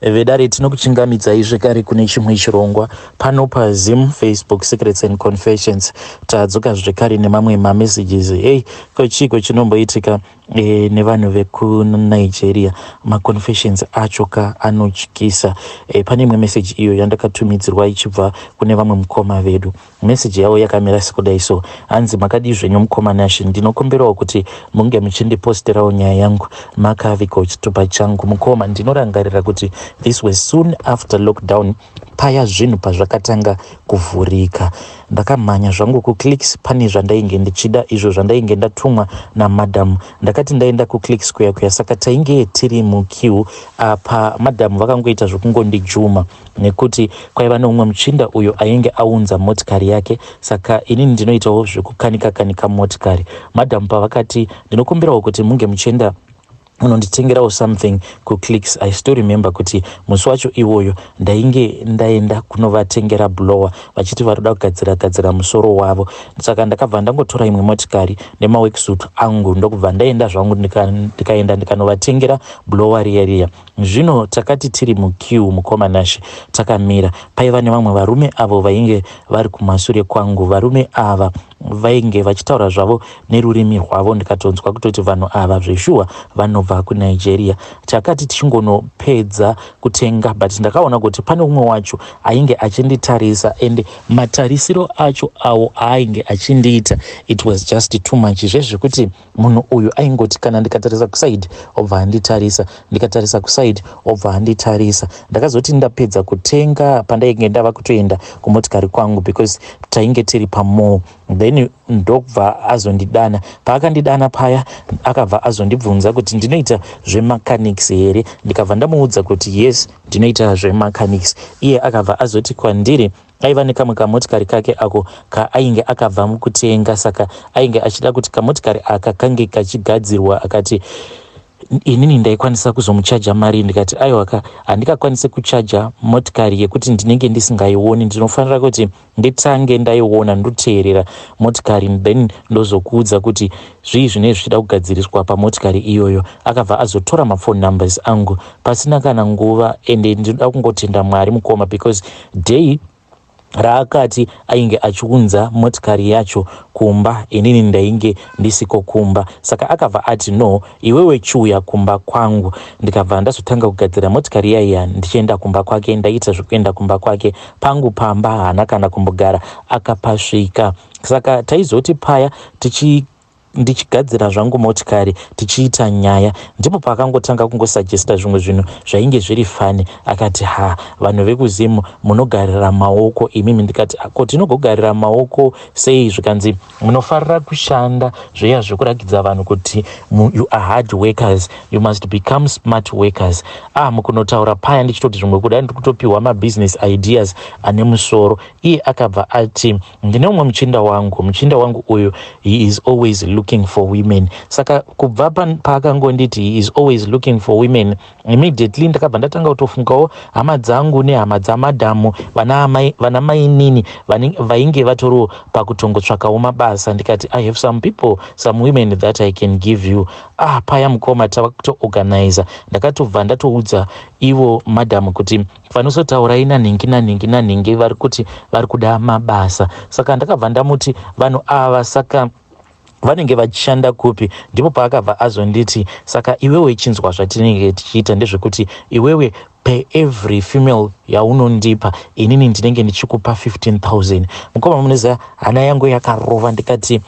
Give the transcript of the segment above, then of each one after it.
Vedare, tinokuchingamidzai zvekare kune chimwe chirongwa pano paZim Facebook Secrets and Confessions. Tadzoka zvekare nemamwe mamessages. Hey, ko chiiko chinomboitika nevanhu vekuNigeria? Maconfessions acho ka anotyisa. Pane imwe message iyo yandakatumidzirwa ichibva kune vamwe mukoma vedu. Message yavo yakamira sekudai so: Hanzi, "Makadii zvenyu, mukoma Nashe? Ndinokumbirawo kuti munge muchindiposterawo nyaya yangu makaviga chitupa changu. Mukoma, ndinorangarira kuti this was soon after lockdown, paya zvinhu pazvakatanga kuvhurika. Ndakamhanya zvangu kuClicks, pane zvandainge ndichida izvo zvandainge ndatumwa namadhamu. Ndakati ndaenda kuClicks kuya kuya, saka tainge tiri muqueue apa, madhamu vakangoita zvokungondijuma nekuti kwaiva neumwe muchinda uyo ainge aunza motikari yake. Saka inini ndinoitawo zvekukanika kanika motikari. Madhamu pavakati, 'Ndinokumbirawo kuti munge muchienda unonditengerawo something kuClicks,' I still remember kuti musi wacho iwoyo ndainge ndaenda kunovatengera blower, vachiti vari kuda kugadzira gadzira musoro wavo. Saka ndakabva ndangotora imwe motikari nemaworksuit angu, ndokubva ndaenda zvangu, ndikaenda ndikanovatengera blower riya riya. Zvino takati tiri muqueue, mukoma Nashe, takamira, paiva nevamwe varume avo vainge vari kumasure kwangu. Varume ava vainge vachitaura zvavo nerurimi rwavo, ndikatonzwa kutoti vanhu ava zveshuwa vanobva kuNigeria. Takati tichingonopedza kutenga, but ndakaona kuti pane umwe wacho ainge achinditarisa, and matarisiro acho awo aainge achindiita, it was just too much. Zvezvekuti munhu uyu aingoti kana ndikatarisa kuside, obva anditarisa, ndikatarisa kuside, obva anditarisa. Ndakazoti ndapedza kutenga, pandainge ndava kutoenda kumotikari kwangu, because tainge tiri pamall, then ndobva azondidana. Paakandidana paya, akabva azondibvunza kuti ndinoita zvemechanics here. Ndikabva ndamuudza kuti yes, ndinoita zvemechanics. Iye akabva azoti kwandiri aiva nekamwe kamotikari kake ako kaainge akabva mukutenga, saka ainge achida kuti kamotikari aka kange kachigadzirwa. Akati inini ndaikwanisa kuzomuchaja mari. Ndikati aiwaka, handikakwanisi kuchaja motikari yekuti ndinenge ndisingaioni. Ndinofanira kuti nditange ndaiona, ndoteerera motikari, then ndozokuudza kuti zvii zvinenge zvichida kugadziriswa pamotikari iyoyo. Akabva azotora maphone numbers angu pasina kana nguva. Ende ndinoda kungotenda Mwari, mukoma, because day raakati ainge achiunza motikari yacho kumba, inini ndainge ndisiko kumba. Saka akabva ati, 'No, iwewe chiuya kumba kwangu.' Ndikabva ndazotanga kugadzira motikari yaiya ndichienda kumba kwake. Ndaita zvekuenda kumba kwake, pangu pamba haana kana kumbogara akapasvika. Saka taizoti paya tichi ndichigadzira zvangu motikari, tichiita nyaya, ndipo paakangotanga kungosuggesta zvimwe zvinhu zvainge zviri funny. Akati, 'Ha, vanhu vekuZimu munogarira maoko imimi.' Ndikati, 'Ko tinogogarira maoko sei?' Zvikanzi, 'Munofarira kushanda zveya zvekurakidza vanhu kuti you are hard workers. You must become smart workers.' Ah, mukunotaura paya, ndichitoti zvimwe kudai ndiri kutopiwa mabusiness ideas ane musoro, iye akabva ati, 'Ndine umwe muchinda wangu. Muchinda wangu uyu, he is always looking for women.' Saka kubva paakangonditi he is always looking for women, immediately ndakabva ndatanga kutofungawo hama dzangu nehama dzamadhamu, vana mainini vainge vatoriwo pakutongotsvakawo mabasa. Ndikati, 'I have some people, some women that I can give you.' Ah, paya, mukoma, tava kutoorganiza. Ndakatobva ndatoudza ivo madhamu kuti vanosotaurai nanhingi nanhingi nanhingi, vari kuti vari kuda mabasa. Saka ndakabva ndamuti, 'Vanhu ava saka vanenge vachishanda kupi?' Ndipo paakabva azonditi, 'Saka iwewe chinzwa, zvatinenge tichiita ndezvekuti iwewe per every female yaunondipa, inini ndinenge ndichikupa 15,000.' Mukoma, munoziva, hana yangu yakarova. Ndikati,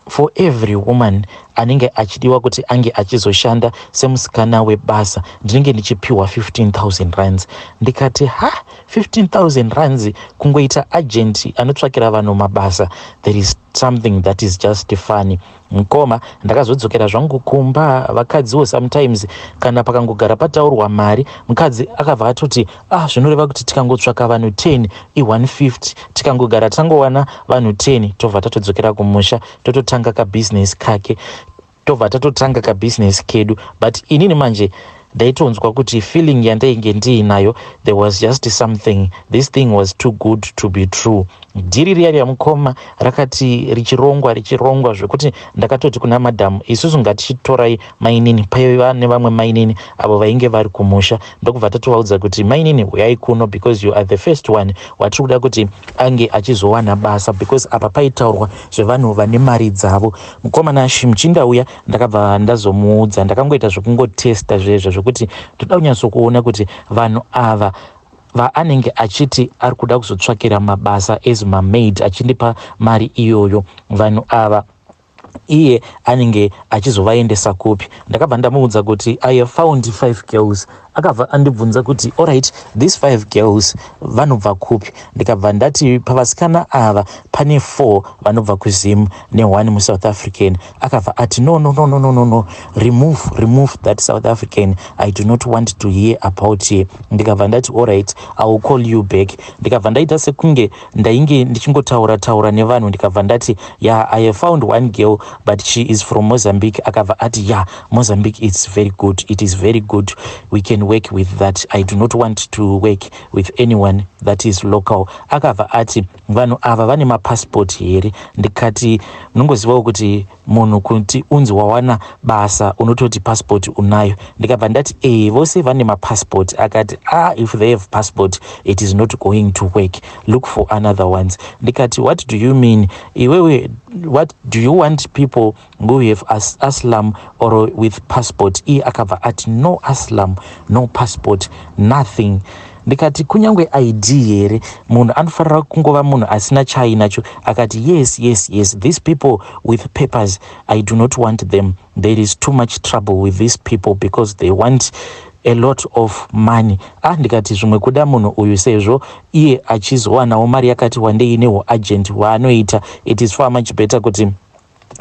'For every woman anenge achidiwa kuti ange achizoshanda semusikana webasa, ndinenge ndichipiwa 15,000 rands?' Ndikati, 'Ha, 15,000 rands kungoita agent anotsvakira vanhu mabasa? There is something that is just funny.' Mukoma, ndakazodzokera zvangu kumba. Vakadziwo sometimes kana pakangogara pataurwa mari, mukadzi akabva atoti, 'Ah, zvinoreva kuti tikangotsvaka vanhu 10 i150. Tikangogara tangowana vanhu 10, tobva tatodzokera kumusha, tototanga kabhizinesi kake, tobva tatotanga kabhizinesi kedu.' But inini manje ndaitonzwa kuti feeling yandainge ndiinayo, there was just something. This thing was too good to be true. Dhiri riya riya, mukoma, rakati richirongwa richirongwa zvekuti ndakatoti kuna madhamu, "Isusu ngatichitorai mainini." Paiva nevamwe mainini avo vainge vari kumusha, ndokubva tatovaudza kuti, "Mainini, uyai kuno because you are the first one watiri kuda kuti ange achizowana basa," because apa paitaurwa zvevanhu vane mari dzavo. Mukoma Nashi, muchinda uya ndakabva ndazomuudza. Ndakangoita zvekungotesta zvezvo zvekuti ndoda kunyatsokuona kuti vanhu ava vaanenge achiti ari kuda kuzotsvakira mabasa as mamaid, achindipa mari iyoyo, vanhu ava iye anenge achizovaendesa kupi. Ndakabva ndamuudza kuti, "I have found five girls." Akabva andibvunza kuti, "Alright, these five girls vanobva kupi?" Ndikabva ndati pavasikana ava pane four vanobva kuZim neone muSouth African. Akabva ati, "No, no, no, no, no, no, no, remove, remove that South African. I do not want to hear about her." Ndikabva ndati, "Alright, I will call you back." Ndikabva ndaita sekunge ndainge ndichingotaura taura nevanhu. Ndikabva ndati, "Yeah, I have found one girl, but she is from Mozambique." Akabva ati, "Yeah, Mozambique, it's very good, it is very good, we can work with that. I do not want to work with anyone that is local." Akabva ati, "Vanhu ava vane mapasipoti here?" Ndikati, "Munongozivawo kuti munhu kuti unzi wawana basa unototi pasipoti unayo." Ndikabva ndati, "E, vose vane mapasipoti." Akati, "Ah, if they have passport, it is not going to work. Look for another ones." Ndikati, "What do you mean iwewe? What do you want, people who have asylum or with passport?" Iye akabva ati, "No asylum, no passport, nothing." Ndikati, "Kunyange ID here? Munhu anofanira kungova munhu asina chaainacho." Akati, Yes, these people with papers, I do not want them. There is too much trouble with these people because they want a lot of money." Ah, ndikati zvimwe kuda munhu uyu, sezvo iye achizowanawo mari yakati wandei nehuagent hwaanoita, it is far much better kuti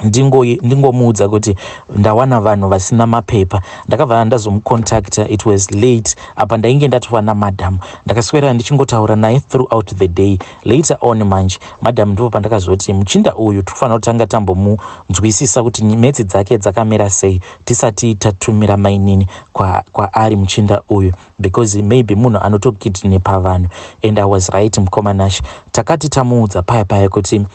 ndingomuudza kuti ndawana vanhu vasina mapepa. Ndakabva ndazomucontacta. It was late. Apa ndainge ndatova namadam. Ndakaswera ndichingotaura naye throughout the day. Later on manje, madam, ndipo pandakazoti muchinda uyu tikufanira kutanga tambomunzwisisa kuti metsi dzake dzakamira sei tisati tatumira mainini kwaari kwa muchinda uyu, because maybe munhu anotokidnepa vanhu. And I was right, mukoma Nash. Takati tamuudza paya paya kuti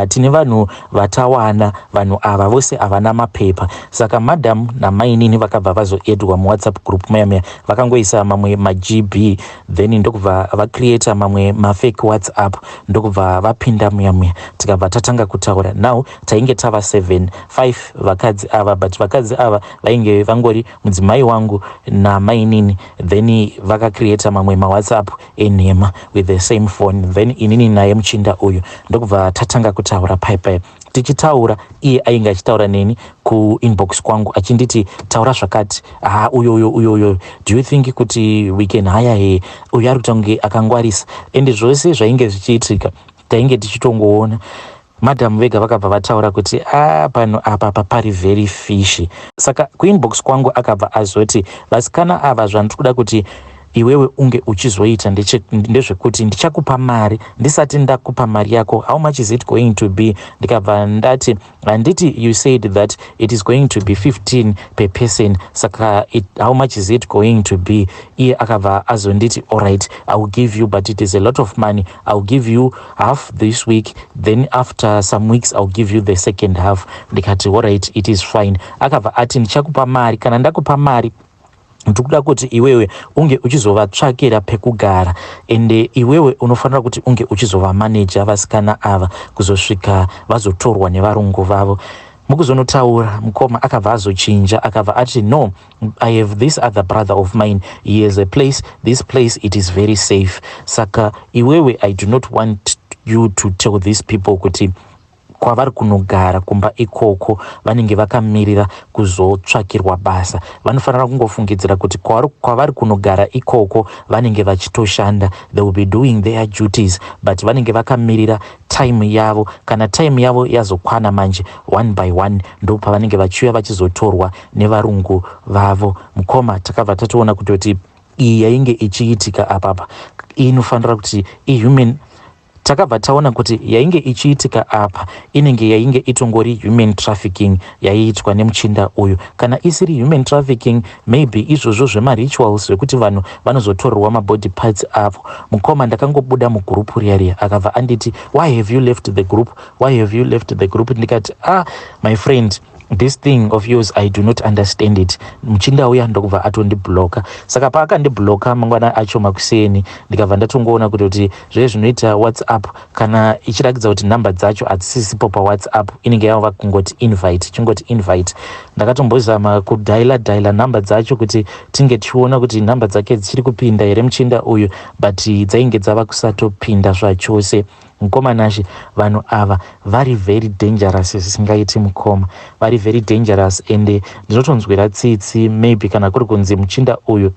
tine vanhu vatawana, vanhu ava vose havana mapepa. Saka madam namainini vakabva vazoedwa muWhatsApp group maya maya. Vakangoisa mamwe maGB, then ndokubva vacreata mamwe mafake WhatsApp, ndokubva vapinda muya muya. Tikabva tatanga kutaura. Now tainge tava 7, 5 vakadzi ava, but vakadzi ava vainge vangori mudzimai wangu namainini. Then vakacreata mamwe maWhatsApp enhema with the same phone. Then inini naye muchinda uyu ndokubva tatanga kutaura paipai. Tichitaura, iye ainge achitaura neni kuinbox kwangu achinditi, "Taura zvakati. Ha, uyo uyo uyo uyo, do you think kuti we can hire her? Uyo ari kuita kunge akangwarisa." Ende zvose zvainge zvichiitika tainge tichitongoona. Madhamu vega vakabva vataura kuti, "A, pano apa papari very fishy." Saka kuinbox kwangu akabva azoti, "Vasikana ava, zvandiri kuda kuti iwewe unge uchizoita ndezvekuti ndichakupa mari. Ndisati ndakupa mari yako, how much is it going to be?" Ndikabva ndati, "Handiti you said that it is going to be 15 per person? Saka how much is it going to be?" Iye akabva azonditi, "Alright, I will give you, but it is a lot of money. I will give you half this week, then after some weeks I will give you the second half." Ndikati, "Alright, it is fine." Akabva ati, "Ndichakupa mari. Kana ndakupa mari, ndikuda kuti iwewe unge uchizovatsvakira pekugara, ende iwewe unofanira kuti unge uchizovamaneja vasikana ava kuzosvika vazotorwa nevarungu vavo." Mukuzonotaura, mukoma, akabva azochinja. Akabva ati, "No, I have this other brother of mine. He has a place. This place, it is very safe. Saka iwewe, I do not want you to tell these people kuti kwavari kunogara kumba ikoko vanenge vakamirira kuzotsvakirwa basa. Vanofanira kungofungidzira kuti kwavari kunogara ikoko vanenge vachitoshanda. They will be doing their duties, but vanenge vakamirira time yavo. Kana time yavo yazokwana manje, one by one ndo pavanenge vachiuya vachizotorwa nevarungu vavo." Mukoma, takabva tatoona kutoti iyi yainge ichiitika apapa inofanira kuti ihuman. Takabva taona kuti yainge ichiitika apa inenge yainge itongori human trafficking yaiitwa nemuchinda uyu. Kana isiri human trafficking, maybe izvozvo zvemarituals zvekuti vanhu vanozotorerwa mabody parts avo. Mukoma, ndakangobuda mugurupu riya riya, akabva anditi, "Why have you left the group? Why have you left the group?" Ndikati, "Ah, my friend, this thing of yours, I do not understand it." Muchinda uya ndokubva atondibloka. Saka paakandibloka mangwana acho makuseni, ndikabva ndatongoona kuti zve zvinoita WhatsApp, kana ichiratidza kuti nhamba dzacho hadzisisipo paWhatsApp, inenge yava kungoti invite, chingoti invite. Ndakatombozama kudhaila dhaila nhamba dzacho kuti tinge tichiona kuti nhamba dzake dzichiri kupinda here, muchinda uyu, but dzainge dzava kusatopinda zvachose. Mukoma Nashe, vanhu ava vari very dangerous zvisingaiti. Mukoma, vari very dangerous, ende ndinotonzwira tsitsi. Maybe kana kuri kunzi muchinda uyu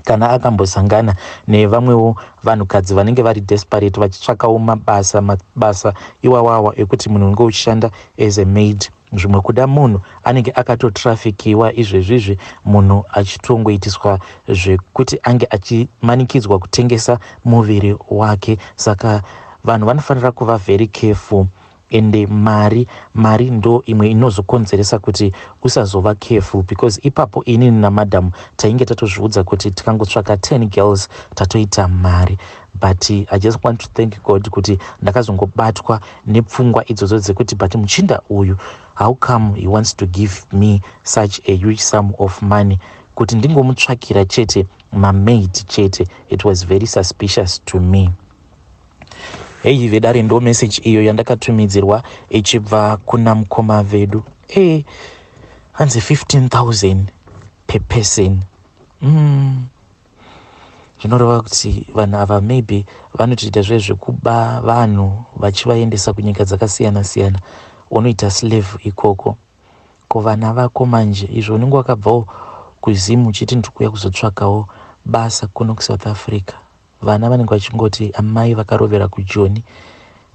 kana akambosangana nevamwewo vanhukadzi vanenge vari desperate vachitsvakawo mabasa, mabasa iwawawa ekuti munhu unenge uchishanda as a maid, zvimwe kuda munhu anenge akatotrafikiwa izvezvizvi, munhu achitongoitiswa zvekuti ange achimanikidzwa kutengesa muviri wake. Saka vanhu vanofanira kuva very careful. Ende mari ndo imwe inozokonzeresa kuti usazova careful, because ipapo inini namadam tainge tatozviudza kuti tikangotsvaka 10 girls tatoita mari. But I just want to thank God kuti ndakazongobatwa nepfungwa idzodzo dzekuti, but muchinda uyu, how come he wants to give me such a huge sum of money kuti ndingomutsvakira chete mamaid chete? It was very suspicious to me. Hei vedare, ndo message iyo yandakatumidzirwa ichibva kuna mukoma vedu. Hanzi 15,000 per person. Zvinoreva kuti vanhu ava maybe vanotoita zvezvekuba vanhu vachivaendesa kunyika dzakasiyana siyana, unoita slave ikoko. Ko vana vako manje? Izvo unenge wakabvawo kuZimu uchiti ndiri kuuya kuzotsvakawo basa kuno kuSouth Africa, vana vanenge vachingoti amai vakarovera kuJoni,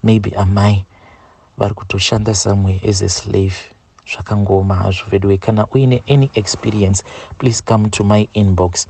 maybe amai vari kutoshanda somewhere as a slave. Zvakangoma hazvo veduwe. Kana uine any experience, please come to my inbox.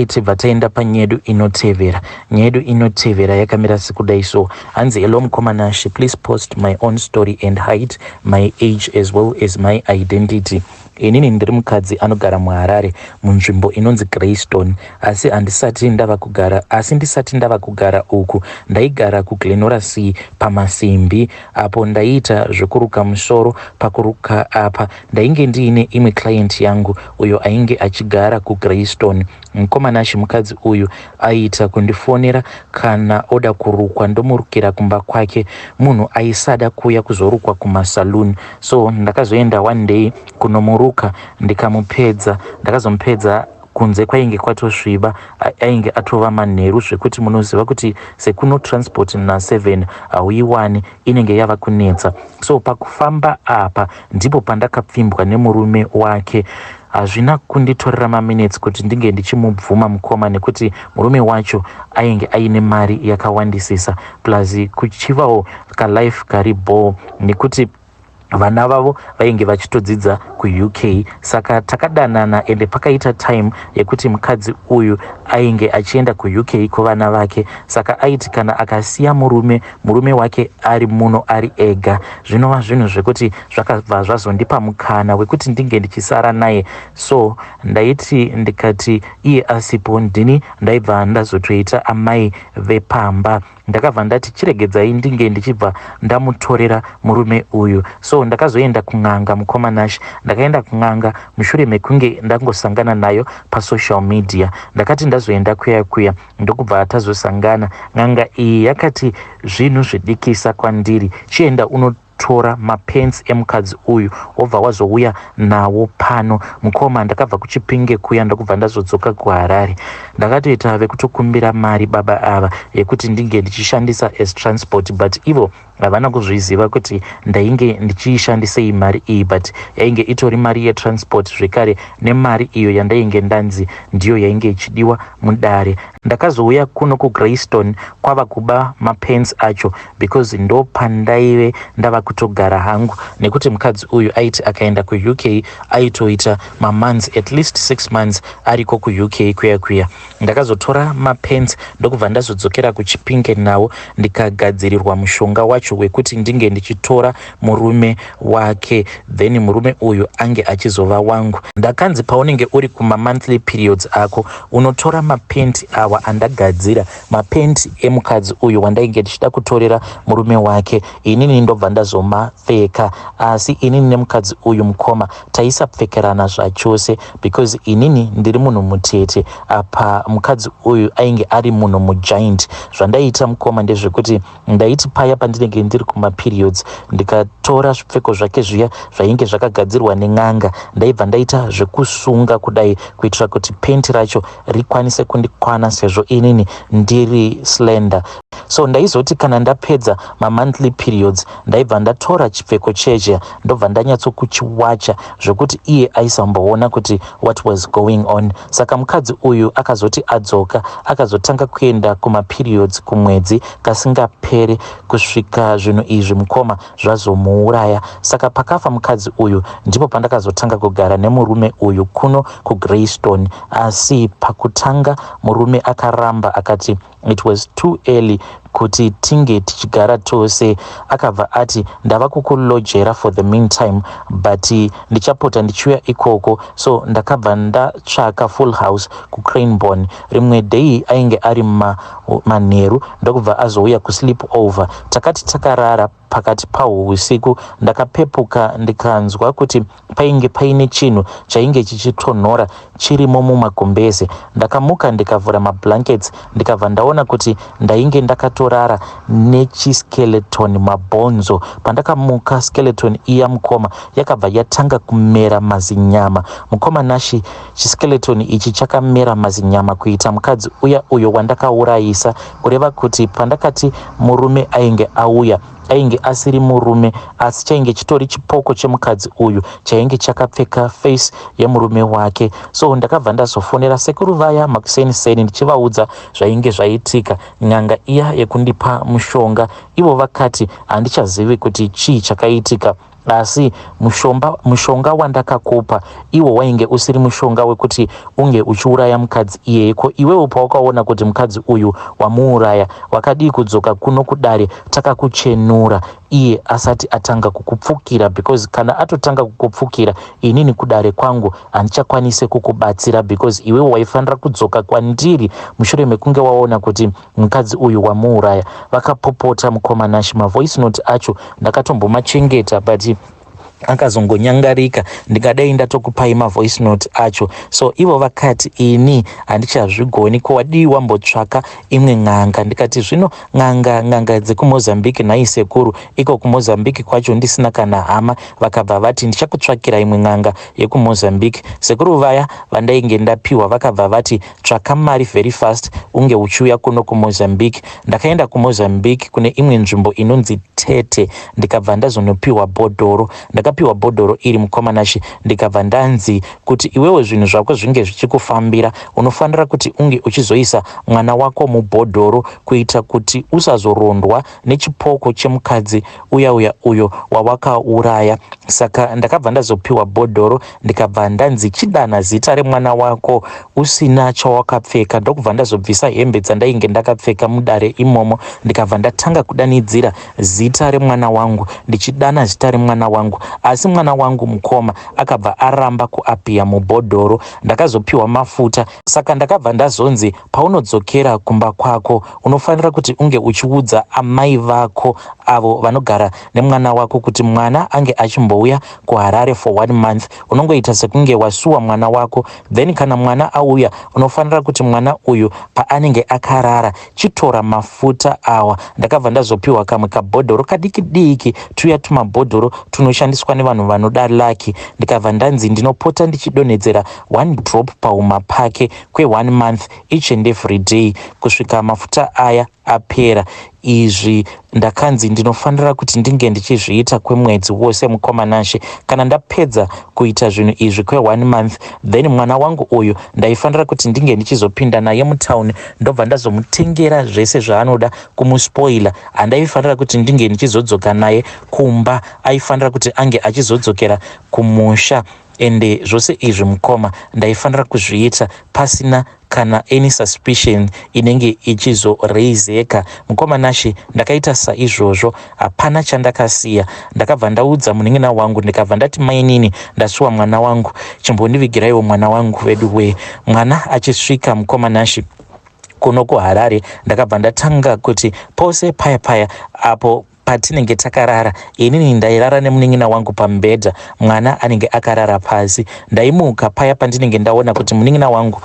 Tibva taenda panyedu inotevera. Nyaya yedu inotevera yakamira sekudai so. Hanzi, "Hello mukoma Nashe, please post my own story and hide my age as well as my identity. Inini ndiri mukadzi anogara muHarare munzvimbo inonzi Greystone, asi handisati ndava kugara, asi ndisati ndava kugara uku ndaigara kuGlen Norah C pamasimbi apo. Ndaiita zvekuruka musoro. Pakuruka apa ndainge ndiine imwe client yangu uyo ainge achigara kuGreystone. Mukoma Nashe, mukadzi uyu aiita kundifonera kana oda kurukwa, ndomurukira kumba kwake. Munhu aisada kuuya kuzorukwa kumasaluni. So ndakazoenda one day kunomuruka ndikamupedza. Ndakazomupedza kunze kwainge kwatosviba, ainge atova manheru zvekuti munoziva kuti sekuno transport na7 hauiwani, inenge yava kunetsa. So pakufamba apa ndipo pandakapfimbwa nemurume wake. Hazvina kunditorera maminutes kuti ndinge ndichimubvuma, mukoma, nekuti murume wacho ainge aine mari yakawandisisa, plus kuchivawo kalife kari bho nekuti vana vavo vainge vachitodzidza kuUK. Saka takadanana, ende pakaita time yekuti mukadzi uyu ainge achienda kuUK kuvana vake. Saka aiti kana akasiya murume wake ari muno ari ega, zvinova zvinhu zvekuti zvakabva zvazondipa mukana wekuti ndinge ndichisara naye. So ndaiti ndikati iye asipo, ndini ndaibva ndazotoita amai vepamba. Ndakabva ndati chiregedzai ndinge ndichibva ndamutorera murume uyu. So ndakazoenda kun'anga. Mukoma Nashe, ndakaenda kun'anga mushure mekunge ndangosangana nayo pasocial media. Ndakati ndazoenda kuya kuya, ndokubva tazosangana. N'anga iyi yakati zvinhu zvidikisa kwandiri, chienda unotora mapants emukadzi uyu, wobva wazouya nawo pano. Mukoma, ndakabva kuChipinge kuya, ndokubva ndazodzoka kuHarare. Ndakatoita vekutokumbira mari baba ava yekuti ndinge ndichishandisa as transport, but ivo havana kuzviziva kuti ndainge ndichiishandisei mari iyi, but yainge itori mari yetransport zvekare nemari iyo yandainge ndanzi ndiyo yainge ichidiwa mudare. Ndakazouya kuno kuGreystone kwava kuba mapants acho, because ndo pandaive ndava." kutogara hangu nekuti mukadzi uyu aiti akaenda kuUK aitoita mamonths, at least 6 months ariko kuUK kuya kuya. Ndakazotora mapants, ndokubva ndazodzokera kuChipinge nawo, ndikagadzirirwa mushonga wacho wekuti ndinge ndichitora murume wake, then murume uyu ange achizova wangu. Ndakanzi, paunenge uri kumamonthly periods ako, unotora mapenti awa andagadzira, mapenti emukadzi uyu wandainge ndichida kutorera murume wake, inini ndobva ndazomapfeka. Asi inini nemukadzi uyu, mukoma, taisapfekerana zvachose because inini ndiri munhu mutete, apa mukadzi uyu ainge ari munhu mugiant. Zvandaiita, mukoma, ndezvekuti ndaiti paya pandinenge ndiri kumaperiods, ndikatora zvipfeko zvake zviya zvainge zvakagadzirwa nen'anga, ndaibva ndaita zvekusunga kudai kuitira kuti penti racho rikwanise kundikwana, sezvo inini ndiri slender. So ndaizoti kana ndapedza mamonthly periods, ndaibva ndatora chipfeko chezhia, ndobva ndanyatsokuchiwacha zvokuti iye aisamboona kuti what was going on. Saka mukadzi uyu akazoti adzoka, akazotanga kuenda kumaperiods kumwedzi kasingapere, kusvika zvinhu izvi, mukoma, zvazomuuraya. Saka pakafa mukadzi uyu, ndipo pandakazotanga kugara nemurume uyu kuno kuGreystone. Asi pakutanga murume akaramba, akati it was too early kuti tinge tichigara tose. Akabva ati, "Ndava kukulojera for the meantime, but ndichapota ndichiuya ikoko." So ndakabva ndatsvaka full house kuCraneborn. Rimwe day ainge ari manheru, ndokubva azouya kusleep over. Takati takarara, pakati pahwo usiku ndakapepuka, ndikanzwa kuti painge paine chinhu chainge chichitonhora chirimo mumagumbeze. Ndakamuka, ndikavhura mablankets, ndikabva ndaona kuti ndainge ndakatorara nechiskeleton, mabhonzo. Pandakamuka, skeleton iya, mukoma, yakabva yatanga kumera mazinyama. Mukoma Nashi, chiskeleton ichi chakamera mazinyama kuita mukadzi uya uyo wandakaurayisa. Kureva kuti pandakati murume ainge auya, ainge asiri murume, asi chainge chitori chipoko chemukadzi uyu chainge chakapfeka face yemurume wake. So ndakabva ndazofonera sekuru vaya makuseniseni, ndichivaudza zvainge zvaitika, n'anga iya yekundipa mushonga. Ivo vakati, "Handichazivi kuti chii chakaitika, asi mushonga wandakakupa iwo wainge usiri mushonga wekuti unge uchiuraya mukadzi iyeye. Ko iwewo pawakaona kuti mukadzi uyu wamuuraya, wakadii kudzoka kuno kudare takakuchenura iye asati atanga kukupfukira? Because kana atotanga kukupfukira, inini kudare kwangu handichakwanisi kukubatsira, because iwewo waifanira kudzoka kwandiri mushure mekunge waona kuti mukadzi uyu wamuuraya." Vakapopota, mukoma Nashi. Mavoice note acho ndakatombomachengeta, but akazongonyangarika. Ndingadai ndatokupai mavoice note acho. So ivo vakati, "Ini handichazvigoni. Ko wadii wambotsvaka imwe n'anga?" Ndikati, "Zvino n'anga dzekuMozambique nhai sekuru, iko kuMozambique kwacho ndisina kana hama?" Vakabva vati, "Ndichakutsvakira imwe n'anga yekuMozambique." Sekuru vaya vandainge ndapiwa vakabva vati, "Tsvaka mari very fast, unge uchiuya kuno kuMozambique." Ndakaenda kuMozambique kune imwe nzvimbo inonzi Tete, ndikabva ndazonopiwa bhodhoro. Ndakapiwa bhodhoro iri, mukoma Nashi, ndikabva ndanzi, "Kuti iwewo zvinhu zvako zvinge zvichikufambira, unofanira kuti unge uchizoisa mwana wako mubhodhoro kuita kuti usazorondwa nechipoko chemukadzi uya uya uyo wawakauraya." Saka ndakabva ndazopiwa bhodhoro, ndikabva ndanzi, "Chidana zita remwana wako usina chawakapfeka." Ndokubva ndazobvisa hembe dzandainge ndakapfeka mudare imomo, ndikabva ndatanga kudanidzira zita remwana wangu, ndichidana zita remwana wangu, asi mwana wangu, mukoma, akabva aramba kuappear mubhodhoro. Ndakazopiwa mafuta. Saka ndakabva ndazonzi, "Paunodzokera kumba kwako, unofanira kuti unge uchiudza amai vako avo vanogara nemwana wako kuti mwana ange achimbouya kuHarare for one month. Unongoita sekunge wasuwa mwana wako. Then kana mwana auya, unofanira kuti mwana uyu paanenge akarara, chitora mafuta awa." Ndakabva ndazopiwa kamwe kabhodhoro kadiki diki, tuya tumabhodhoro tunoshandiswa nevanhu vanoda lucky. Ndikabva ndanzi ndinopota ndichidonhedzera one drop pahuma pake kwe1 month, each and every day, kusvika mafuta aya apera. Izvi ndakanzi ndinofanira kuti ndinge ndichizviita kwemwedzi wose mukoma Nashe. Kana ndapedza kuita zvinhu izvi kweone month then mwana wangu uyu ndaifanira kuti ndinge ndichizopinda naye mutown ndobva ndazomutengera zvese zvaanoda kumuspoiler. Handaifanira kuti ndinge ndichizodzoka naye kumba aifanira kuti ange achizodzokera kumusha ende zvose izvi mukoma ndaifanira kuzviita pasina kana any suspicion inenge ichizoreizeka. Mukoma Nashe ndakaita saizvozvo hapana chandakasiya. Ndakabva ndaudza munin'ina wangu ndikabva ndati mainini ndasuwa mwana wangu chimbondivigiraiwo mwana wangu veduwee. Mwana achisvika mukoma Nashe kuno kuHarare ndakabva ndatanga kuti pose paya paya apo patinenge takarara inini ndairara nemunin'ina wangu pamubhedha mwana anenge akarara pasi ndaimuka paya pandinenge ndaona kuti munin'ina wangu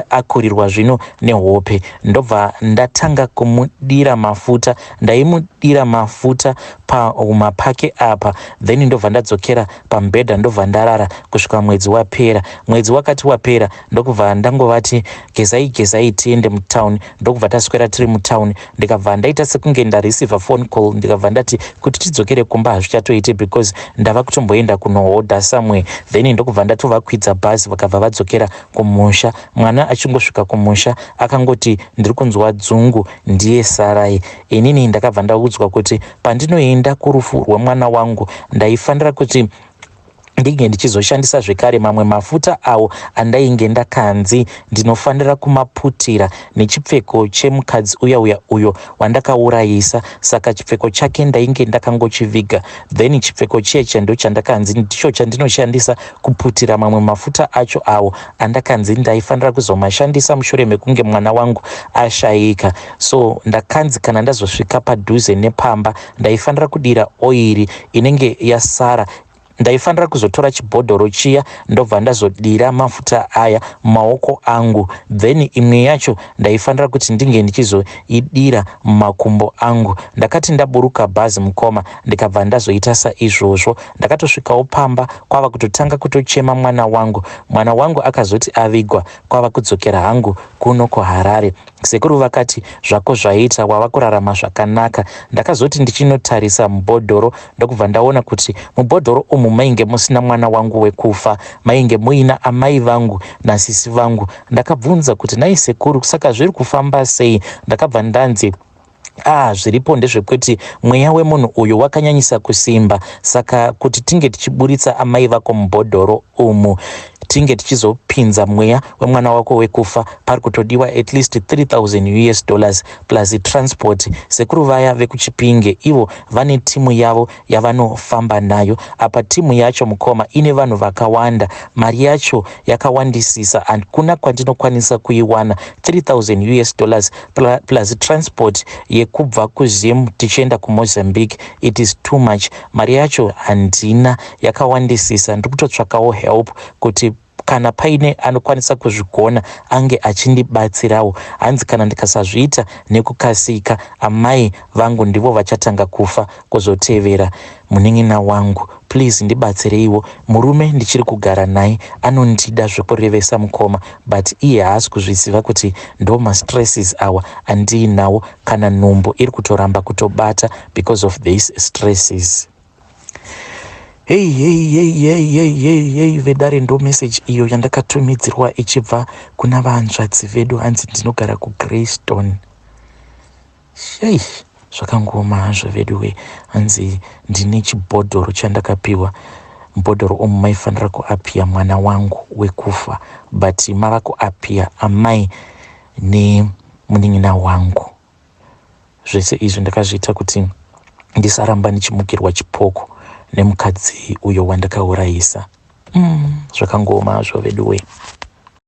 akurirwa zvino nehope ndobva ndatanga kumudira mafuta ndaimudira mafuta pahuma pake apa then ndobva ndadzokera pamubhedha ndobva ndarara kusvika mwedzi wapera mwedzi wakati wapera ndokubva ndangovati gezai gezai tiende mutown ndokubva taswera tiri mutown ndikabva ndaita sekunge ndareceiva phone call ndikabva ndati kuti tidzokere kumba hazvichatoiti because ndava kutomboenda kunohodha somewhere then ndokubva ndatovakwidza bhazi vakabva vadzokera kumusha mwana achingosvika kumusha akangoti ndiri kunzwa dzungu ndiye sarai inini ndakabva ndaudzwa kuti pandinoenda kurufu rwemwana wangu ndaifanira kuti ndinge ndichizoshandisa zvekare mamwe mafuta awo andainge ndakanzi ndinofanira kumaputira nechipfeko chemukadzi uya uya uyo wandakaurayisa saka chipfeko chake ndainge ndakangochiviga then chipfeko chiye chiya ndochandakanzi ndicho chandinoshandisa kuputira mamwe mafuta acho awo andakanzi ndaifanira kuzomashandisa mushure mekunge mwana wangu ashaika so ndakanzi kana ndazosvika padhuze nepamba ndaifanira kudira oiri inenge yasara Ndaifanira kuzotora chibhodhoro chiya ndobva ndazodira mafuta aya mumaoko angu then imwe yacho ndaifanira kuti ndinge ndichizoidira mumakumbo angu. Ndakati ndaburuka bhazi mukoma ndikabva ndazoita saizvozvo. Ndakatosvikawo pamba kwava kutotanga kutochema mwana wangu. Mwana wangu akazoti avigwa kwava kudzokera hangu kuno kuHarare. Sekuru vakati zvako zvaita wava kurarama zvakanaka. Ndakazoti ndichinotarisa mubhodhoro ndokubva ndaona kuti mubhodhoro umu mainge musina mwana wangu wekufa mainge muina amai vangu nasisi vangu. Ndakabvunza kuti nhai sekuru saka zviri kufamba sei? Ndakabva ndanzi Ah, zviripo ndezvekuti mweya wemunhu uyu wakanyanyisa kusimba saka kuti tinge tichiburitsa amai vako mubhodhoro umu tinge tichizopinza mweya wemwana wako wekufa pari kutodiwa at least 3000 us dollars plus transport sekuru vaya vekuchipinge ivo vane timu yavo yavanofamba nayo apa timu yacho mukoma ine vanhu vakawanda mari yacho yakawandisisa hakuna kwandinokwanisa kuiwana 3000 us dollars plus transport yekubva kuzim tichienda kumozambique it is too much mari yacho handina yakawandisisa ndiri kutotsvakawo help kuti kana paine anokwanisa kuzvigona ange achindibatsirawo hanzi kana ndikasazviita nekukasika amai vangu ndivo vachatanga kufa kuzotevera munin'ina wangu please ndibatsireiwo murume ndichiri kugara naye anondida zvekurevesa mukoma but iye haasi kuzviziva kuti ndo mastresses awa andiinawo kana nhumbu iri kutoramba kutobata because of these stresses Hey, hey, hey, hey, hey, hey, hey, vedare ndo message iyo yandakatumidzirwa ichibva kuna vanzvadzi vedu hanzi ndinogara kuGreystone. Shei, zvakangooma hazvo veduwe hanzi ndine chibhodhoro chandakapiwa mubhodhoro umu maifanira kuapiya mwana wangu wekufa but mava kuapiya amai nemunin'ina wangu Zvese izvi ndakazviita kuti ndisaramba ndichimukirwa chipoko nemukadzi uyo wandakaurayisa. Mm, zvakangooma hazvo veduwe.